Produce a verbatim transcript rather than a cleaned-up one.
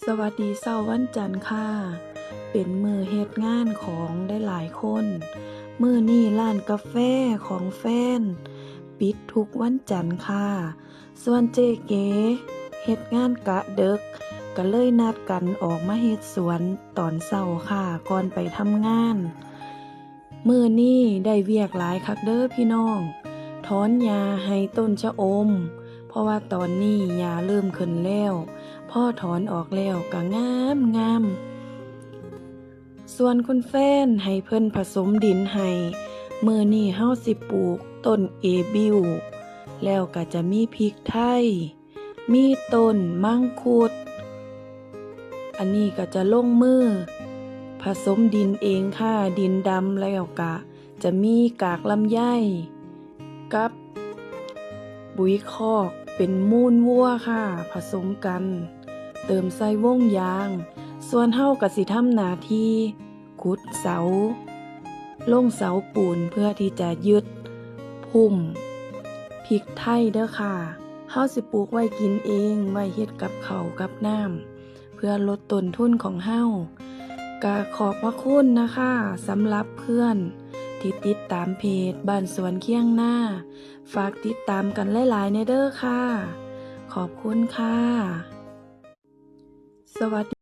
สวัสดีเช้าวันจันทร์ค่ะ เป็นมื้อเฮ็ดงานของหลายๆคน มื้อนี้ร้านกาแฟของแฟน ปิดทุกวันจันทร์ค่ะ ส่วนเจ๊เก๋เฮ็ดงานกะดึก ก็เลยนัดกันออกมาเฮ็ดสวนตอนเช้าค่ะ ก่อนไปทำงาน มื้อนี้ได้เวียกหลายคักเด้อพี่น้อง ถอนหญ้าให้ต้นชะอม เพราะว่าตอนนี้หญ้าเริ่มขึ้นแล้ว พอถอนออกแล้วก็งามงาม ส่วนคุณแฟนให้เพิ่นผสมดินให้ มื้อนี้เฮาสิปลูกต้นเอบิว แล้วก็จะมีพริกไทย มีต้นมังคุด อันนี้ก็จะลงมือผสมดินเองค่ะ ดินดำ แล้วก็จะมีกากลำไยกับปุ๋ยคอกเป็นมูลวัวค่ะ ผสมกัน เติมใส่วงยาง ส่วนเฮาก็สิทำหน้าที่ขุดเสา ลงเสาปูนเพื่อที่จะยึดพุ่มพริกไทยเด้อค่ะ เฮาสิปลูกไว้กินเอง ไว้เฮ็ดกับข้าวกับน้ำ เพื่อลดต้นทุนของเฮา ก็ขอบพระคุณนะคะ สำหรับเพื่อนที่ติดตามเพจบ้านสวนเคียงนา ฝากติดตามกันหลายๆแหน่เด้อค่ะ ขอบคุณค่ะ สวัสดี